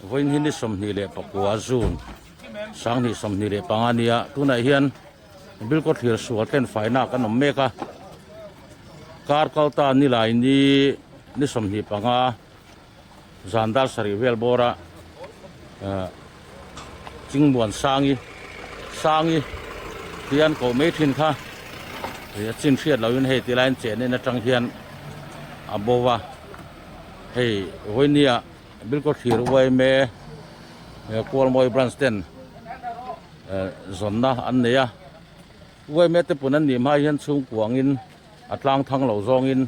Vawiin hi ni 24 June 2025 a nia tunah hian Bilkhawthlir sual ten faina kan awm mek a kar kal ta nilai ni ni 25 zan dar sarih vel bawra ah Chingmuan Sangi Sangi tih an koh mai thin kha ih a chin hriat lohin hei ti laiin chen en atang hian a bo va hei vawinia Bilkhawthlir uaime Kualmawi branch ten zawnna an nei a uaime te pun an nih hma hian chhungkua angin a tlang thang lo zawngin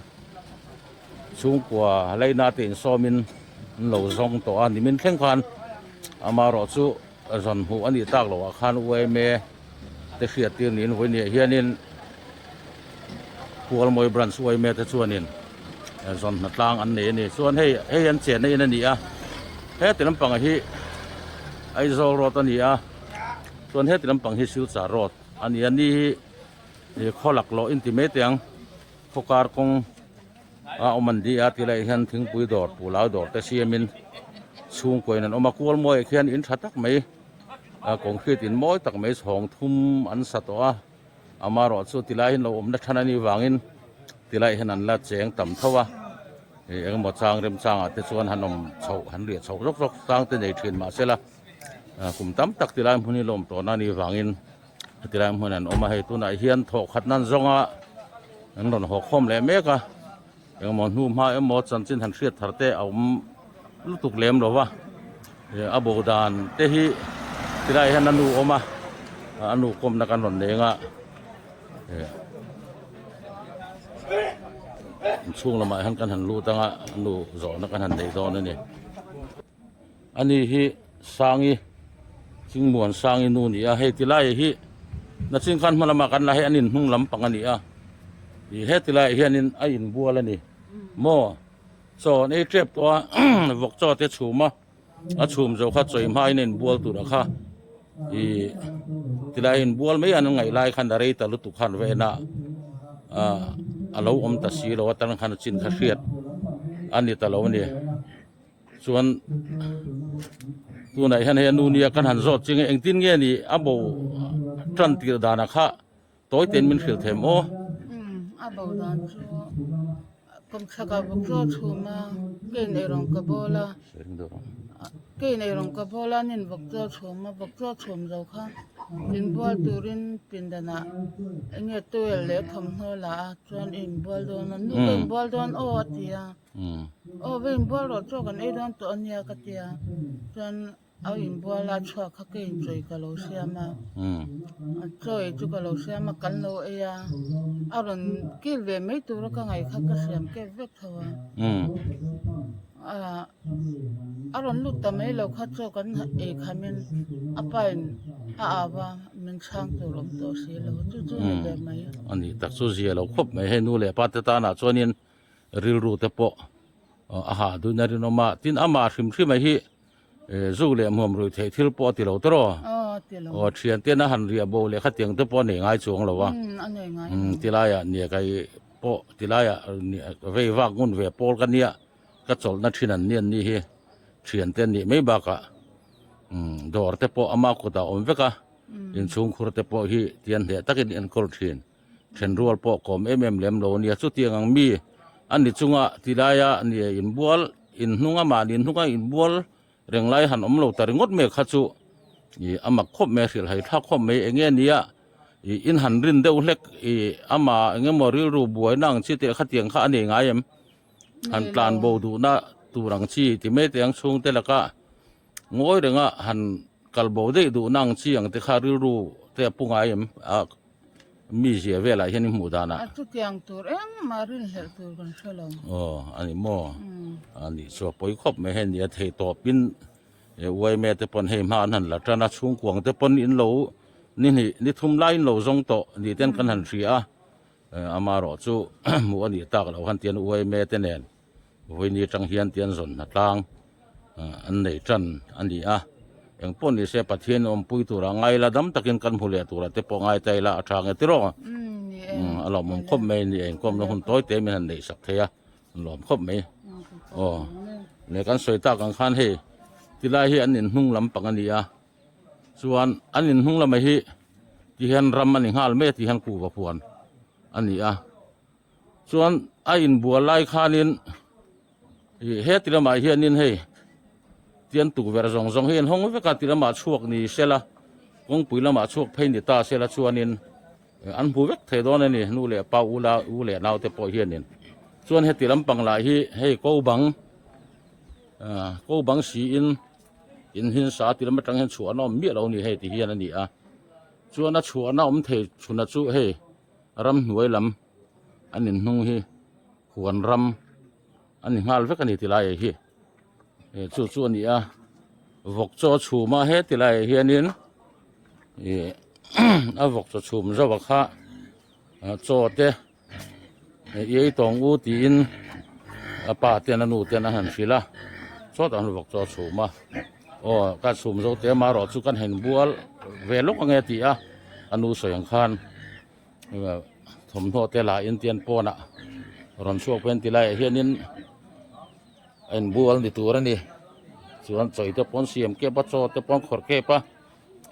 chhungkua leina te insawmin an lo zawng tawh a nimin thleng khan amaherawh chu zawn hmuh a nih tak loh ah khan uaime te hriat tir niin vawinia hianin Kualmawi branch uaime te chuanin zawn hna tlang an nei a ni chuan hei hei an chenna in a ni a heti lampang hi Aizawl road a ni a chuan heti lampang hi Silchar road a ni a ni hi ih khaw laklawh in ti mai teh ang khaw kar kawng a awm an ni a ti laiah hian thingpui dawr pulau dawr te siamin chhungkaw in an awm a kual mawiah khian in tha tak mai a concrete in mawi tak mai chhawng thum an sa tawh a amaherawh chu tilai hian lo awmna than a nih vangin tilai hian an la cheng tam tho a ih engemaw chang remchangah te chuan han awm chhoh han riah chhoh zawk zawk chang te nei thin mahsela kum tam tak tilai hmun hi la awm tawhna a nih vangin Tilai hmun an awm a hei tunah hian thawh khat nan zawnga an rawn haw khawm leh mek a engemaw hnu hma emaw chanchin han hriat thar te a awm lutuk lem lo va ih a bo dan te hi tilai hian a nu awm a a nu kawmna kan rawn leng a ih inchhung lamah hian kan han lut ang a a nu zawhna kan han nei dawn a ni. Ani hi Sangi Chingmuan Sangi nu ni a, hei ti laiah hi nachin khan hma lamah kan la hei an inhnung lampang a ni a, ih heti laiah hianin a inbual a ni maw chaw an ei tep tawh a vawk chaw te chhum a, a chhum zo kha chawi hmain a inbual tur a kha ih tilai inbual mai an ngaih lai khan a rei ta lutuk khan va en a ah a lo awm ta si lo a tan khan a chin kha hriat a ni ta lo a ni. Chuan tunah hian hei a nu nia kan han zawt ching a engtin nge ni a bo tan tirh danah kha tawi tein min hrilh them aw. Umm a bo dan chu kawmchhakah vawk chaw chhum a kein eirawng ka bawl a kein eirawng ka bawl a nin vawk chaw chhum a vawk chaw chhum zo kha inbual turin pindanah eng nge towel leh thawmhnaw la a chuan i inbual dawn a nu ka inbual dawn aw a ti a. Aw va inbual rawh chaw kan ei dawn tawh a nia ka tia chuan a inbual a chhuak kha ka inchawi ka lo siam a chaw ei chu ka lo siam a kan lo ei a a rawn kil ve mai tura ka ngaih kha ka siam kep vek tho a a rawn lut ta mai lo kha chaw kan ei khamin a pa in a au a min chhang tur awm tawh si lo chu chu ni ve mai. A nih tak chu zia lo khawp mai hei nu leh pa te tanah chuanin rilru te pawh a hah duhin a rinawm a tin amah hrim hrim a hi zu leh hmuam rui theih thil pawh a ti lo tawrh aw aw thian ten a han riah bo leh khatiang te pawh a nei ngai chuang lo a tilaiah niakai pawh tilaiah vei vak ngun ve pawl ka nia ka chawlhna thin an ni an ni hi thian te an nih mai bakah dawr te pawh ama kutah a awm vek a inchhungkhur te pawh hi tian hneh takin enkawl thin. Then rual pawh kawm em em lem lo a nia. Chutiang ang mi a ni chunga tilaia nia inbual inhnunga mahni hnunga inbual reng lai han awm lo ta ringawt mai kha chu ih a mak khawp mai a hrilh hai thlak khawp mai. Eng nge nia ih in han rin deuh hlek ih ama eng emaw rilru buaina ang chi teh khatiang kha a nei ngai em? Han tlan bo duhna tur ang chi ti mai teh ang chhungte laka ngawi renga han kal bo daih duhna ang chi ang te kha rilru te a pu ngai em? A mi zia velah hian i hmuh danah. A chutiang tur engmah rinhlelh tur kan hre lo. Aw a ni maw? A nih chu a pawi khawp mai hei nia thei tawpin uaime te pawn hei hma an han la tan a chhungkuang te pawn in lo ni hnih ni thum lai in lo zawng tawh ni ten kan han hria a amaherawh chu hmuh a nih tak loh han tian uaime te nen Vawiin atang hian tian zawn hna tlang an nei tan a ni a, eng pawh ni se Pathian awmpui tura ngai la dam takin kan hmu leh tura te pawh ngai ta ila a tha nge tiraw a lawmawm khawp mai a ni a inkawmna hun tawi te min han neih sak thei a lawm khawp mai aw leh kan sawi tak ang khan hei. Tilai hi an inhnung lampang a ni a, chuan an inhnung lamah hi ti hian ram a ni nghal mai a ti hian kuhva huan a ni a, chuan a inbual lai khanin ih heti lamah hianin hei tian tukverh zawng zawng hi an hawng vek a ti lamah chhuak ni sela kawngpui lamah chhuak phei ni ta sela chuanin an hmu vek thei dawn a ni nu leh pa u la u leh naute pawh hianin chuan heti lampang lah hi hei ko bang ah ko bang siin in hin sa ti lam atang hian chhuah an awm miah lo a ni hei ti hian a ni a chuan a chhuahna awm thei chhuna chu hei ramhnuai lam an inhnung hi huan ram a ni nghal vek a ni ti lai ah hi eh chu chu a ni a vawk chaw a chhum a he ti lai ah hianin ih a vawk chaw chhum zauh a kha chaw te i ei tawng u tiin a pa ten a nu ten a han hrilh a sawtah hian vawk chaw a chhum a aw ka chhum zo te amaherawh chu kan hen bual ve lawk ange a ti a a nu sawi ang khan. Thawmhnaw te lah in tian pawnah rawn chhuak phei an ti laiah hianin a inbual ni tur a ni chuan chawi te pawn siam kep a chaw te pawn khawrh kep a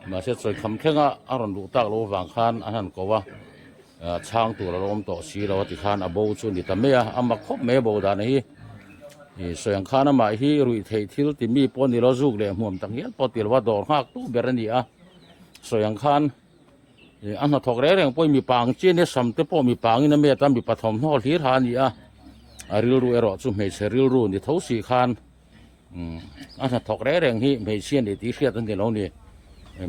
mahse chawi kham thlenga a rawn luh tak loh avang khan an han ko a chhang tur a lo awm tawh si lo a tikhan a bo chu a ni ta mai a a mak khawp mai a bo dan hi ih sawi ang khan amah hi ruih theih thil ti mi pawh a ni lo zuk leh hmuam tak ngial pawh ti lo a dawr nghak tu ber a ni a sawi ang khan. Ih a hnathawk reng reng pawhin mipa ang chian hi sam te pawh mipa angin a met a mipa thawmhnaw hlir ha a ni a a rilru erawh chu hmeichhe rilru ni tho si khan umm a hnathawk reng reng hi hmeichhia ni tih hriat a ni lo ni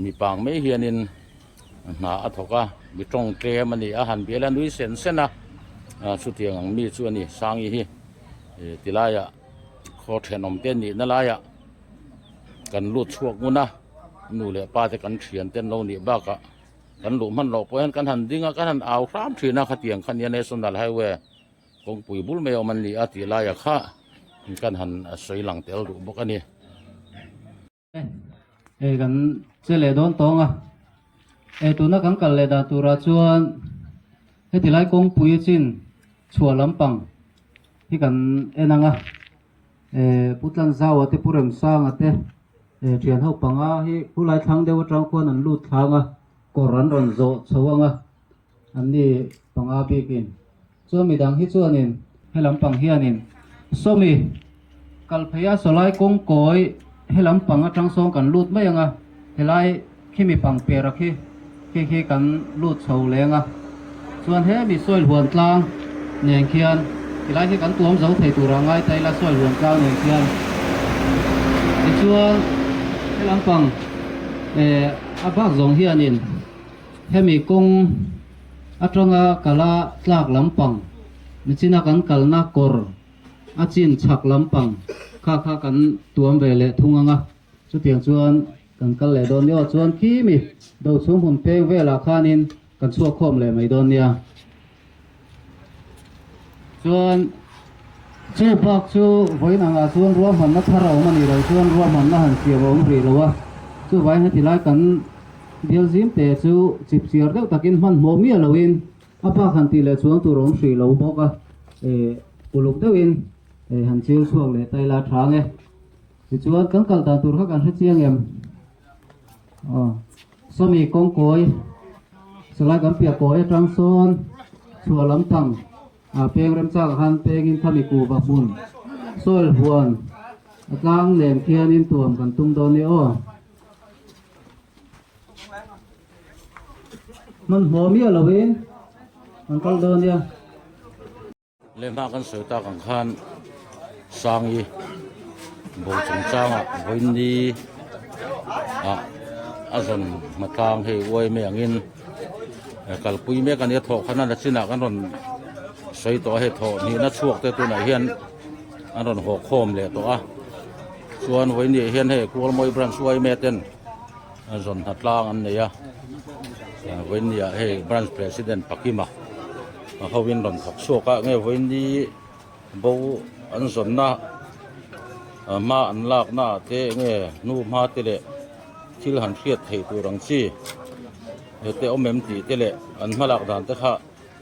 mipa ang mai hianin hna a thawk a mi tawng tlem a ni a han bial a nui sen sen a ah chutiang ang mi chu a ni Sangi hi ih tilaiah khaw thenawm te nihna laiah kan lut chhuak ngun a. Nu leh pa te kan thian te an lo nih bakah kan luh hman loh pawh hian kan han ding a kan han au hram thin a khatiang kha nia national highway kawngpui bul mai a awm an ni a tih laiah kha kan han sawi lang tel duh bawk a ni. Hei kan che leh dawn tawng a, eh tuna kan kal leh dan turah chuan heti lai kawngpui chin chhuah lampang hi kan en ang a. Eh Pu Tlanzaua te Pu Remsanga te eh thian ho panga hi khulai thlang deuh atang khuan an lut thlang a kawr an rawn zawh chho ang a an ni panga bikin chuan midang hi chuanin he lampang hianin sawmi kal phei a sawlai kawng kawi he lampang atang sawn kan lut mai ang a helai khimi pang pera khi khi khi kan lut chho leng a chuan hemi soil huan tlang nen khian tilai khi kan tuam zo thei tur a ngai ta ila soil huan tlang nen khian tichuan he lampang eh a bak zawng hianin hemi kawng atanga kala tlak lampang nichina kan kalna kawr a chin chhak lampang kha kha kan tuam ve leh thung ang a chutiang chuan. Kan kal leh dawn nia aw chuan khi mi do chhung hun peng velah khanin kan chhuak khawm leh mai dawn nia. Chuan chu bak chu vawiin angah chuan ruahmanna thar a awm a nih loh chuan ruahmanna han siam a awm rih lo a, chuvangin heti lai kan bial zim te chu chip chiar deuh takin hmanhmawh miah loin a bak han tih leh chuang tur a awm hrih lo bawk a, eh uluk deuhin eh han chil chhuak leh ta ila tha ang e. Tichuan kan kal dan tur kha kan hre chiang em? Aw, sawmi kawngkawi sawlai kan piah kawi atang sawn chhuah lampang ah peng remchak ah khan pengin khami kuhva hmun soil huan a tlang nen khianin tuam kan tum dawn ni aw. Hmanhmawh miah lovin kan kal dawn nia. Lehma kan sawi tak ang khan Sangi bo chungchangah vawiin ah a zawn hmatlang hei uai mai angin kalpui mek a ni a thawh khan a chinah kan rawn sawi tawh a hei thawh hnihna chhuak te tunah hian an rawn haw khawm leh tawh a chuan vawiin ah hian hei Kualmawi branch uai mek ten zawn hmatlang an nei a vawiin ah hei branch president Pakima. A hoin rawn thawk chhuak a nge vawiin bo an zawnna hma an lakna ah te nge hnu hma te leh thil han hriat theih tur ang chi te awm em tih te leh an hmalak dan te kha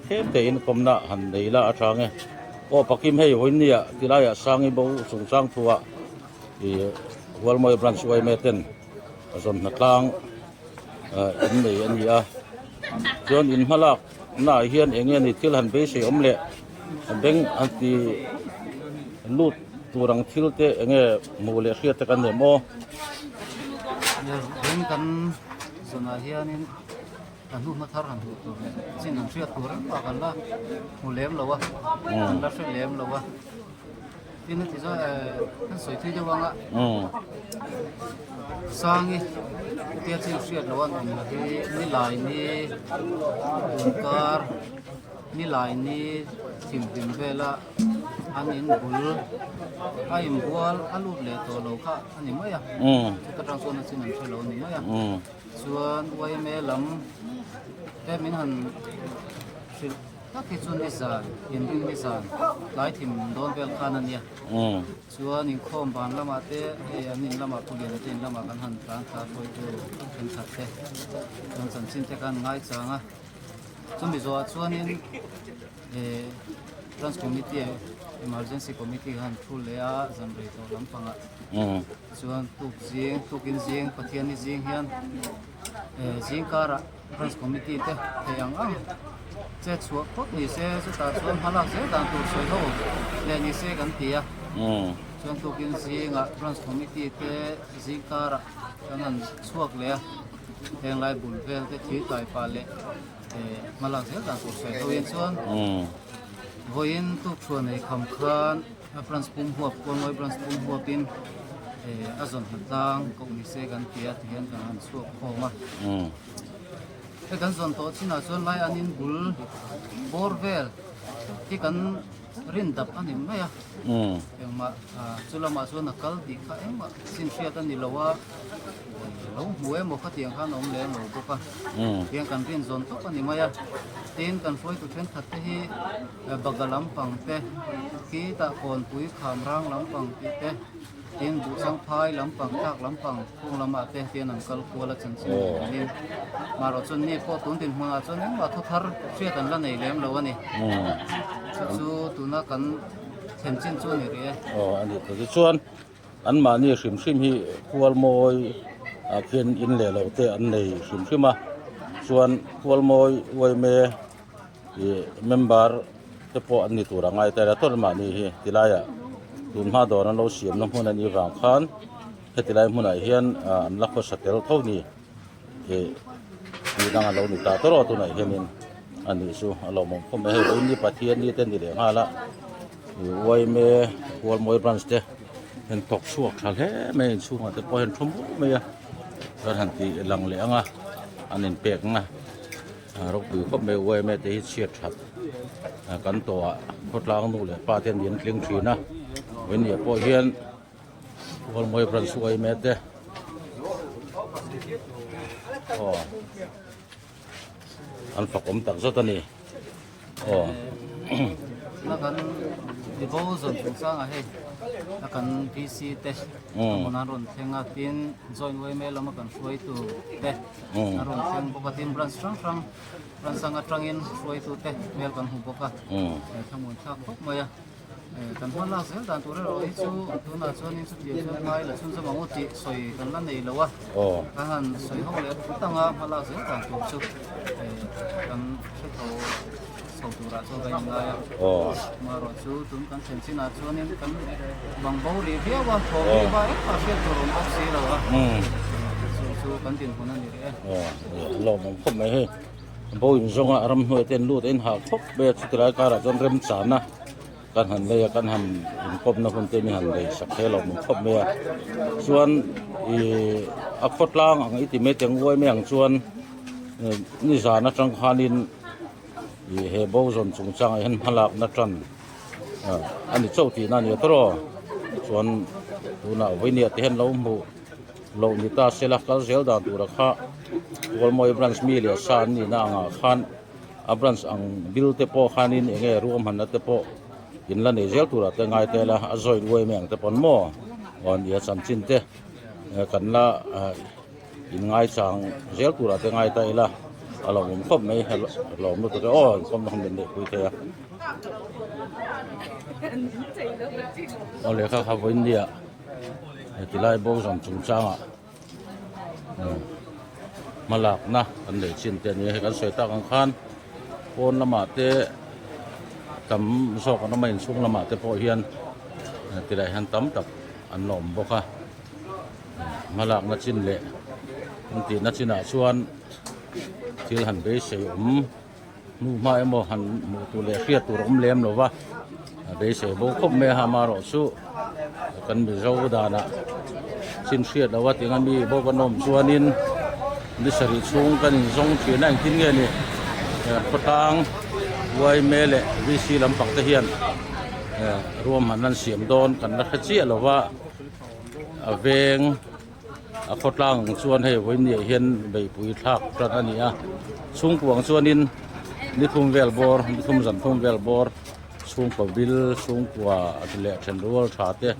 tlem te in kawmna han nei la a tha nge aw pakim hei vawiin ah tilaiah sangi bo chungchang thu ah ih. Hualmawi Branch yma ten zawn hnatlang in nei a ni a chuan in hmalak naah hian eng nge ni thil han beisei awm leh beng an ti lut tur ang thil te eng nge hmuh leh hriat te kan nei maw. Beng kan zawnah hianin Kan hnuhma thar han hmuh tur leh chin han hriat tur engmah kan la hmu lem lo a, kan la hre lem lo a. Tin heti zawng eh kan sawi thui deuh ang a, Sangi hetia chin hriat loh an awm la hi nilai ni tunkar nilai ni thimhlim vela an in bul a inbual a lut leh tawh lo kha a ni mai a, chuta tang chuan a chin an hre lo a ni mai a. Chuan yma lam te min han hrilh tak hi chu nizan inring nizan tlai thim dawn vel khan a nia. Chuan inkhawm ban lamah te hei an in lamah Pu Liana te in lamah kan han tlan thla hruaitu thenkhat te chuan chanchin te khan ngaichang a. Chumi zawhah chuanin eh Branch Committee Emergency Committee khan thu leh a zan rei tawh lampangah. Chuan tuk zing tukin zing Pathianni zing hian eh zing karah Branch Committee te thei ang ang che chhuah phawt ni se chutah chuan hmalak zel dan tur sawi ho leh ni se kan ti a. Chuan tukin zingah Branch Committee te zing karah kan han chhuak leh a heng lai bul vel te thir kai pah leh eh hmalak zel dan tur sawi ho in chuan vawiin tuk chhuah nei kham khan. A branch pum huap Kawngawi branch pum huapin eh a zawn hna tlang koh ni se kan ti a tihian kan han chhuak khawm a. Hei kan zawn tawh chinah chuan lai an in bul bawr vel hi kan rin dap a ni mai a. Engmah chu lamah chuan a kal tih kha engmah chin hriat a ni lo a, lo hmu emaw khatiang khan a awm lem lo bawk a. Tihian kan rin zawn tawp a ni mai a. Tin kan hruaitu thenkhat te hi. Baga lampang te, khitah kawnpui kham rang lampang tih te, tin buhchang phai lampang thlak lampang khung lamah te hian an kal kual a chanchin leh angin marawh chuan mi pawh tun dinhmunah chuan engmah thu thar hriat an la nei lem lo a ni. Chu chu tuna kan thlen chin chu a ni rih e. Aw a ni ta tichuan anmahni hrim hrim hi Khualmawi ah khian in leh lo te an nei hrim hrim a chuan Khualmawi uaime Ih member te pawh an ni tur a ngai ta ila tawrh mahni hi tilaiah tun hma dawr an lo siamna hmun a nih vang khan heti lai hmunah hian ah an la khawsa tel tho ni ih tih dang a lo ni ta tawrh a tunah hianin a nih chu a lawmawm khawp mai hei vawiin Pathian ni te ni leh nghal a ih yma Hualmawi branch te an thawk chhuak tha hle mai a inchhungah te pawh hian thu mup mai a chuan han tih lang leh ang a an inpek ang a. Ropui khawp mai yma te hi chhiat that kan tawh ah khawtlang nu leh pa te an in tling thin a vawinia pawh hian Hualmawi branch yma te aw an fak awm tak zet a ni aw. Na kan mibo zawn chungchangah hei a kan VC te hmun an rawn thleng a tin joint yma lama kan hruaitu te a rawn thleng bawk a tin branch hrang hrang branch ang atangin hruaitu te hmel kan hmu bawk a thlamuan thlak khawp mai a kan hma lak zel dan tur erawh hi chu tunah chuanin chutiang chuan hmai la chhunzawm ang u tih sawi kan la nei lo a kan han sawi ho leh phut anga hma lak zel dan tur chu kan hre tho chho turah chuan kan inngai a amaherawh chu tun kan thlen chinah chuanin kan bang bo rih viau a thawm hi va engmah hriat tur awm bawk si lo a chu chu kan dinhmun a ni rih e. Lawmawm khawp mai hei bo in zawnga ramhnuai te an lut a in hah khawp mai a chuti lai karah chuan remchana kan han lei a kan han inkawpna hun te mi han lei sak thei lawmawm khawp mai a chuan ih a khawtlang ang i ti mai teng uai mai ang chuan nizan atang khanin Ih he bo zawn chungchangah hian hmalakna tan a ni chauh tihna a ni a tawrh aw chuan tunah vawinia te hian lo hmuh loh ni ta se la kal zel dan tura kha Hualmawi branch mi leh sa an nihna angah khan a branch ang bill te pawh khanin eng nge ruahmanna te pawh in la nei zel turah te ngai tel a a join uai mai ang te pawn maw aw an nia chanchin te kan la. In ngaichang zel turah te ngai ta ila a lo awm khawp mai a lawm lutuk e aw inkhawm na hun min neih pui thei a aw lehkha kha vawiin nia Heti lai bo zawm chungchangah hmalakna kan nei chin te a ni a, hei kan sawi tak ang khan pawn lamah te tam zawk an awm a inchhung lamah te pawh hian tilai hian tam tak an la awm bawk a hmalakna chin leh an tihna chinah chuan thil han beisei awm. Hnu hma emaw han hmuh tur leh hriat tur a awm lem lo va, a beisei bo khawp mai a ha amaherawhchu kan Mizo danah chin hriat lo a tinga mi bo kan awm chuanin ni sarih chhung kan inzawng thin a engtin nge ni khawtlang yma leh VC lampang te hian ruahmanna an siam dawn kan la hre chiah lo va a veng. A khawtlang ang chuan hei vawinia hian beihpui thlak tan a ni a chhungkuang chuanin ni thum vel bawr ni thum zan thum vel bawr chhungkaw bil chhungkua leh then rual tha te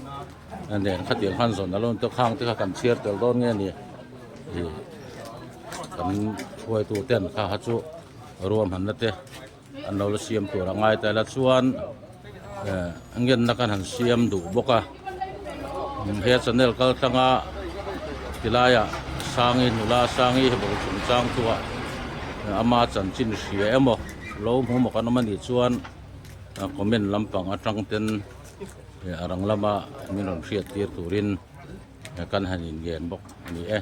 nen khatiang khan zawn alo ni tawh khang te kha kan chhiar tel dawn nge ni ih kan hruaitu ten kha kha chu ruahmanna te an lo la siam tur a ngai ta ila chuan eh ngenna khan han siam duh bawk a he channel kal tlanga tilaiah sangi nula sangi hi bawk chungchang chu a ama chanchin hria emaw lo hmu maw kan awm anih chuan comment lampang atang ten a rang lama min rawn hriat tir turin kan han inngen bawk a ni e.